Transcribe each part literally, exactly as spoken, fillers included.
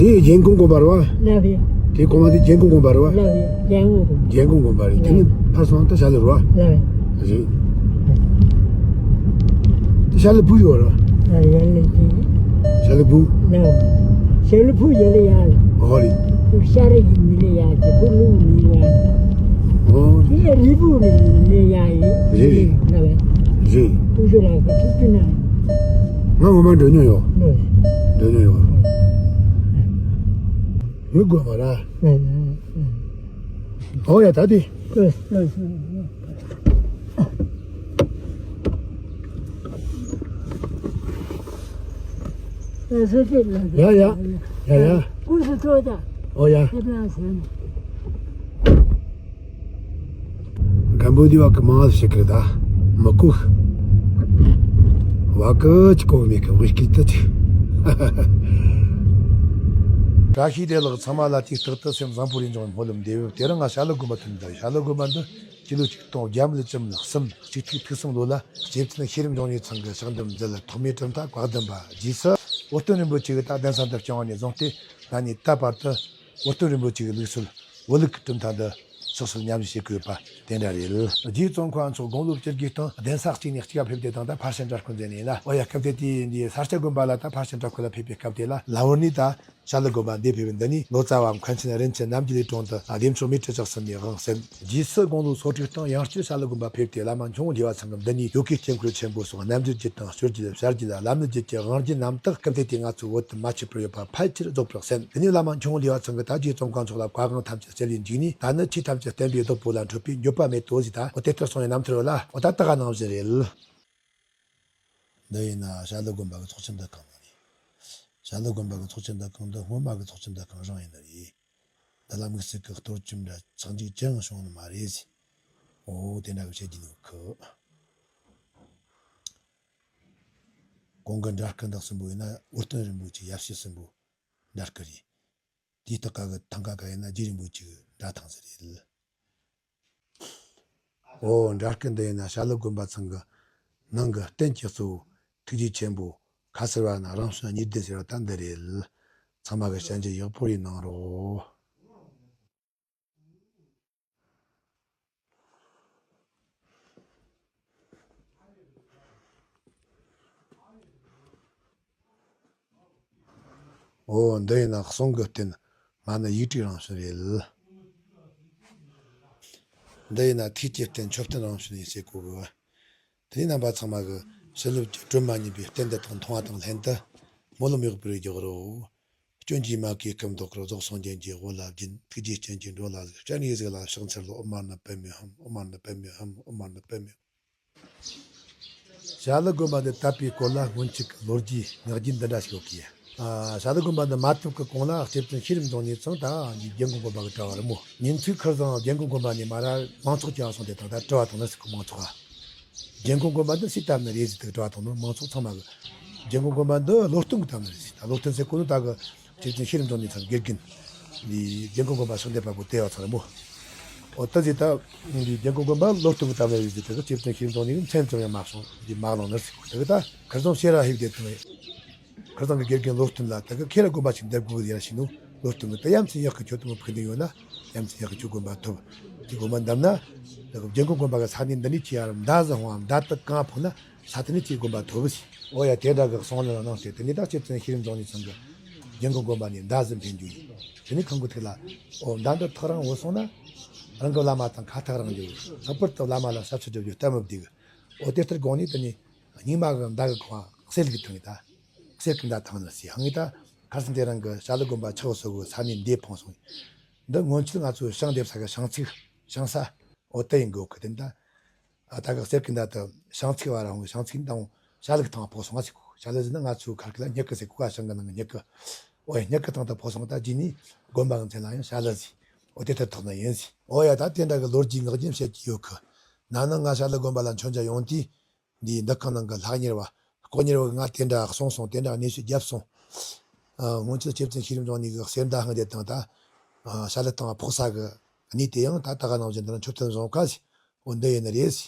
དེ་རྒྱལ་འགོང་དགོན་པ་རེད་བ། ལགས་རེད། དེ་གོང་མ་དེ་རྒྱལ་འགོང་དགོན་པ་རེད་བ། ལགས་རེད། རྒྱལ་འགོང་དགོན་པ། རྒྱལ་འགོང་དགོན་པ་རེད། དེ་ནས་ཕར་སོང་ད་ཞྭ་ལུ་རེད་བ། ལགས་རེད། རེད། དེ་ཞྭ་ལུ་བུ་ཡོད་རེད། ལགས་རེད། ཞྭ་ལུ་བུ། ལགས། ཞྭ་ལུ་བུ་ཡོད་ལ་ཡ། ཨོ་རེད། བུ་ཤ་རེ་ཡིན་མི་ལ་ཡ་དེ་བུ་ལུག་མི་ལ་ཡ། ཨོ། དེ་རི་བུ་ལ་ཡ་ཡིན། རེད་རེད། ལགས་རེད། རེད། ཏུ་ཞུ་ལགས་ཀྱི་ཐུགས་རྒྱུད་ན། ང་ངོ་མ་འགྲོ་མྱོང་ཡོད། འགྲོ་མྱོང་ཡོད། ངུ་དགོས་མ་ར། ཨོ་ཡ་ད་དེ། ཡ་ཡ། ཡ་ཡ། ཨོ་ཡ། སྒམ་པོ་འདི་བ་ཀི་མང་ཞིག་གི་ད་མི་ཀུ་བ་ཀི་ཅི་ཀོ་མེ་ཀི་ཝི་སྐི་ཏི་ཅི། བཀྲ་ཤིས་བདེ་ལེགས། ཚང་མ་ལ་དུས་རྟག་ཏུ་སེམས་བཟང་པོ་རིན་འབྱུང་བའི་སྨོན་ལམ་འདེབས། དེ་རིང་ང་ཞྭ་ལུ་དགོན་པ་ཐོན་ད། ཞྭ་ལུ་དགོན་པ་འདི་སྤྱི་ལོ་ཆིག་སྟོང་བརྒྱ་མེད་བཅུ་གསུམ་ཚེས་ཉི་ཤུ་རྩ་གསུམ་ལོ་ལ་བཅས་ཚུན་ཤེས་རིག་འབྱུང་གནས་ཚང་གི་ཕྱག་འདེམས་མཛད། ཐོག་མའི་གྲུབ་མཐའ་བཀའ་གདམས་པ། རྗེས་སུ་བོད་སྟོན་རིན་པོ་ཆེ་གིས་ད་གདན་ས་འདི་བསྐྱངས་པ་ནས་བཟུང་སྟེ་ད་ནས་ད་བར་དུ་བོད་སྟོན་རིན་པོ་ཆེ་གི་ལུགས་སྲོལ་བོད་ལུགས་ཀྱི་གྲུབ་མཐའ་འདི་ཕྱོགས་སུ་ཉམས་བཞེས་བྱེད་དགོས་པ་དེ་འདྲ་རེད། རྗེ་ཙོང་ཁ་པ་མཆོག་དགུང་ལོ་བཅུ་དགུའི་སྟེང་གདན་ས་གཅིག་ནས་གཅིག་ག་ཕེབས་ཏེ་དང་ད་ཕར་ཕྱིན་འདྲ་སྐོར་མཛད་ནས་ཡིན་ལ། ཨོ་ཡ། སྐབས་དེ་དུས་འདི་ས་སྐྱ་དགོན་པ་ལ་ད་ཕར་ཕྱིན་འདྲ་སྐོར་ལ་ཕེབས་པའི་སྐབས་དེ་ལ་ལ་བོར་ནས་ད་ཞྭ་ལུ་དགོན་པ་འདི་ཕེབས་པའི་འདི་ནས་ལོ་ཙཱ་བ་མཁན་ཆེན་རིན་ཆེན་རྣམ་རྒྱལ་གྱི་དྲུང་དུ་བདེ་མཆོག་མི་ཁྲི་བཅུ་གསུམ་པའི་དབང་གསན། རྗེས་སུ་དགུང་ལོ་སོ་དྲུག་སྟེང་ཡང་བསྐྱར་ཞྭ་ལུ་དགོན་པ་ཕེབས་ཏེ་བླ་མ་འཁྱུང་བོ་ལྷས་པ་ཚང་གི་མདུན་ནས་ཡོ་གིའི་དཀྱིལ་འཁོར་ཆེན་པོ་སོགས་རྣལ་འབྱོར་རྒྱུད་དང་སྤྱོད་རྒྱུད་བྱ་རྒྱུད་བླ་མེད་རྒྱུད་ཀྱི་དབང་རྒྱུད་རྣམ་དག་སྐབས་དེ་དུས་ང་ཚོའི་བོད་དུ་མ་མཆིས་པར་ཡོད་པ་ཕལ་ཆེར་རྫོགས་པར་གསན། དེ་ནས་བླ་མ་འཁྱུང་བོ་ལྷས་པ་ཚང་གིས་ད་རྗེ་ཙོང་ཁ་པ་མཆོག་ལ་བཀའ་དབང་ཐམས་ཅད་སྩལ་བའི་མཇུག་ནས། ད་ནི་ཆོས་ཐམས་ཅད་བསྟན་པའི་བདག་པོ་ལ་འཕྲོད་པའི་འགྱོད་པ་མེད་དོ་ཟེར། ད་འོ་དེ་ལྟར་གསུངས་པའི་རྣམ་ཐར་ཡོད་ལ། འོ་ད་ད་ག་ནང་བཞིན་རེད། འདི་ཡིན་ན་ཞྭ་ལུ་དགོན་པ་གི་ཚོགས་ཆེན་འདུ་ཁང་ནང་རེད། ཞྭ་ལུ་དགོན་པ་གི་ཚོགས་ཆེན་འདུ་ཁང་འདི་སྔོན་མ་གི་ཚོགས་ཆེན་འདུ་ཁང་རང་ཡིན་ནི་རེད། འདི་ལ་དམིགས་བསལ་གྱི་གཏོར་བཅོམ་འདྲ་ཆག་འཇིག་ཅི་ཡང་བྱུང་ནི་མ་རེད་ཟེར། འོ་དེ་འདྲ་གི་བཤད་རྒྱུ་ནི་ཡོད་གི། གོང་གི་འདྲ་སྐུ་འདི་གསུམ་པོ་ཡིན་ན་བོད་སྟོན་རིན་པོ་ཆེ་ཡབ་སྲས་གསུམ་པོ་འདྲ་སྐུ་རེད། དེའི་སྟག་ཀ་གི་ཐང་ཀ་ཀ་ཡིན་ན་རྗེ་རིན་པོ་ཆེ་གི་འདྲ་ཐང་ཟེར་རེད། འོ་འདྲ་སྐུ་འདི་ཡིན་ན་ཞྭ་ལུ་དགོན་པ་ཚང་གི་ནང་གི་རྟེན་གྱི་གཙོ་བོ་ཐུགས་རྗེ་ཆེན་པོ་ཁ་ཟུར་བ་ན་རང་བྱུང་གཉིས་ལྡན་ཟེར་བ་ད་འདི་རེད། ཚང་མ་གི་སྤྱན་གྱིས་ཡག་པོ་ཡིན་གནང་རོགས། འོ་འདི་ཡིན་ན་གསུང་གི་རྟེན་མ་ཎི་ཡིག་དྲུག་རང་བྱོན་རེད། འདི་ཡིན་ན་ཐུགས་ཀྱི་རྟེན་མཆོད་རྟེན་རང་བྱོན་ཡིན་ཟེར་གོ་གི། དེ་ནས་རྣམ་པ་ཚང་མ་གི་ཕྱི་ལུགས་ཀྱི་སྒྲོན་མ་གཉིས་པའི་རྟེན་འདི་དག་མཐོང་བ་དང་ལྷན་དུ་སྨོན་ལམ་ཡག་པོ་རེ་རྒྱག་རོགས། སྐྱོན་གྱིས་མ་གོས་སྐུ་མདོག་དཀར། རྫོགས་སངས་རྒྱས་ཀྱི་དབུ་ལ་བརྒྱན། ཐུགས་རྗེའི་སྤྱན་གྱིས་འགྲོ་ལ་གཟིགས། སྤྱན་ནི་གཟིགས་ལ་ཕྱག་འཚལ་ལོ། ཨོཾ་མ་ཎི་པདྨེ་ཧཱུྃ། ཨོཾ་མ་ཎི་པདྨེ་ཧཱུྃ། ཨོཾ་མ་ཎི་པདྨེ་ཧཱུྃ། ཞྭ་ལུ་དགོན་པ་འདི་བཏབ་པའི་སྐོར་ལ་སྔོན་ཆད་ཀྱི་ལོ་རྒྱུས་ངག་རྒྱུན་འདི་འདྲ་ཞིག་ཡོད་ཀི། ཨ། ཞྭ་ལུ་དགོན་པ་འདི་མ་བཏབ་ཀྱི་གོང་ལ་སྐྱབས་རྗེ་ཤེས་རབ་འབྱུང་གནས་ཚང་ད་རྒྱལ་འགོང་དགོན་པ་གི་གྲྭ་བ་རེད་མོ། ཉིན་ཐོའི་ཁིར་ཚང་རྒྱལ་འགོང་དགོན་པ་ནས་མར་ར་མང་ཚོགས་ཀྱི་ཨ་སོང་དེ་དང་ད་གྲྭ་བ་དང་ནི་སི་ཁོ་མང་ཚོགས་ཨ། རྒྱལ་འགོང་དགོན་པ་འདི་སུས་བཏབ་ནི་རེད་ཟེར་དུས་གྲྭ་བ་དང་ནི་མང་ཚོགས་ཚང་མ་གི་རྒྱལ་འགོང་དགོན་པ་འདི་སློབ་སྟོན་གྱིས་བཏབ་ནི་རེད་ཟེར། ད་སློབ་སྟོན་ཟེར་གོ་ནི་ད་གི་སྐྱབས་རྗེ་ཤེས་རབ་འབྱུང་གནས་ཚང་དགེ་རྒན་འདི་རྒྱལ་འགོང་དགོན་པ་ཕྱག་འདེབས་པ་པོ་དེ་བ་ཚང་རེད་མོ། འོ་ད་ཟེར་ད་འདི་རྒྱལ་འགོང་དགོན་པ་སློབ་སྟོན་གྱིས་བཏབ་ནི་རེད་ཟེར་དུས་གི་སྐྱབས་རྗེ་ཤེས་རབ་འབྱུང་གནས་གི་མཚན་ཙམ་ཡང་མ་གསུངས། འདི་མ་གླེང་ནི་ཟེར་གོ། ད་གི་ད་ཁིར་ཚང་ཤེས་རབ་ཧེབ་དེ་དང་། ཁ་སང་གི་དགེ་རྒན་བློ་སྟོན་ལ་ད་གི་ཁྱེད་ར་དགོན་པ་ཞིག་འདེབས་དགོས་ཡ་ཞིག་ནོ། བློ་སྟོན་གི་ད་ཡ་མཚན་ཡག་གི་ཁྱོད་དུ་མ་ཕུག་འདི་ཡོད་ན་ཡ་མཚན་ཡག་གི་ཁྱོད་དགོན་པ་ཐོབ། དེ་དགོན་པ་འདེབས་ན་ད་གི་རྒྱལ་འགོང་དགོན་པ་གི་ས་གནས་འདི་ནས་ཁྱེད་ཡར་མདའ་ཟིན་ཧོང་མདའ་དུ་གང་ཕོག་ན་ས་དེ་ནས་ཁྱེད་དགོན་པ་ཐོབ་ཟེར། འོ་ཡ་དེ་འདྲ་གི་གསུང་ལ་གནང་སྟེ་དེ་ནས་ད་སྐྱབས་རྗེ་ཤེས་རབ་འབྱུང་གནས་ཚང་གི་རྒྱལ་འགོང་དགོན་པ་ནས་མདའ་ཟིན་འཕེན་རྒྱུ་ཡིན། དེ་ནས་ཁང་གི་ཐིག་ལ་འོ་མདའ་འདི་ཐག་རིང་བོ་སོང་ན་རང་གི་བླ་མ་དང་ཁ་ཐག་རིང་རྒྱུ་ཡིན། ལྷག་པར་དུ་བླ་མ་ལ་ཞབས་ཕྱི་སྒྲུབ་རྒྱུ་སྟབས་མི་བདེ་གི། འོ་དེ་ལྟར་དགོངས་ནས་དེ་ནས་རྙིང་མ་གི་མདའ་གི་ཁོང་གསེར་གི་ཐང་ཡིན་ད། གསེར་གི་མདའ་ཐང་ནི་སི་ཧང་ངེ་ད་ཁ་སང་དེ་རིང་གི་ཞྭ་ལུ་དགོན་པ་ཆགས་སོ་གི་ས་གནས་འདི་ཕོངས་སོང་། འདི་སྔོན་ཆད་ང་ཚོའི་ཞིང་འདེབས་ས་གི་ཞིང་ཚིགས་ཞིང་ས་འོ་དེ་ཡིན་གི་འོ་ཁི་དེ་ད། ཨ་ད་གི་གསེར་གི་མདའ་དུ་ཞིང་ཚིགས་བ་ར་ཧོང་ཞིང་ཚིགས་དང་ཞྭ་ལུ་གི་ཐང་ཕོག་སོང་ང་ཟེར་གོ། ཞྭ་ལུ་ཟེར་ན་ང་ཚོའི་ཁར་གི་ལ་སྨྱུ་གུ་ཟེར་གོ་ག་ཞིང་གི་ནང་གི་སྨྱུ་གུ། འོ་ཡ་སྨྱུ་གུ་ཐང་དུ་ཕོག་སོང་ད་རྗེས་ནས་དགོན་པ་གི་མཚན་ལ་ཡང་ཞྭ་ལུ་ཟེར། འོ་དེ་ལྟར་ཐོགས་ནི་ཡིན་ཟེར། འོ་ཡ་ད་དེ་འདྲ་གི་ལོ་རྒྱུས་ངག་རྒྱུན་བཤད་ཀྱི་ཡོད་གི། ན་ནིང་ང་ཞྭ་ལུ་དགོན་པ་ལ་མཆོད་མཇལ་ཡོང་དུས། འདིའི་འདུ་ཁང་ནང་གི་ལྷག་གཉེར་བ་ལྐོག་གཉེར་བ་ང་དེ་འདྲ་གསུངས་སོང་། དེ་འདྲ་གནས་ཚུལ་བརྒྱབ་སོང་། ཨ་སྔོན་ཆད་སྐྱབས་རྗེ་ཤེས་རབ་འབྱུང་གནས་ཀྱི་གསེར་མདའ་ཧང་དེ་དང་ད་ཨ་ཞྭ་ལུ་ཐང་ཕོག་ས་གི་གནས་དེ་ཡང་ད་ད་ག་ནང་བཞིན་འདི་ན་མཆོད་རྟེན་བཞེངས་ཀ་ཟེར། འོ་འདི་ཡིན་ནི་རེད་ཟེར།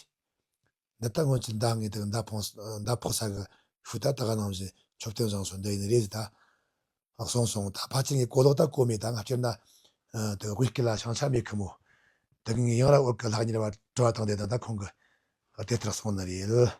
འདི་ད་སྔོན་ཆད་མདའ་ཧང་དེ་མདའ་ཕོག་མདའ་ཕོག་ས་གི་ཤུལ་ད་ད་ག་ནང་བཞིན་མཆོད་རྟེན་བཞེངས་སོང་། འདི་ཡིན་ནི་རེད་ཟེར་ད། གསུངས་སོང་། ད་ཕལ་ཆེར་ངས་གོ་ལོག་ད་གོ་མེད། ད་ང་སྤྱིར་ན་དེ་དབུས་སྐད་ལ་བྱང་ཆ་མེད་ཁི་མོ། དེ་གི་ངས་ཡང་ར་བོད་སྐད་ལྷག་ཉེར་བ་དྲི་བ་བཏང་དེ་ད་ད་ཁོང་གི་དེ་ལྟར་གསུངས་ནི་རེད།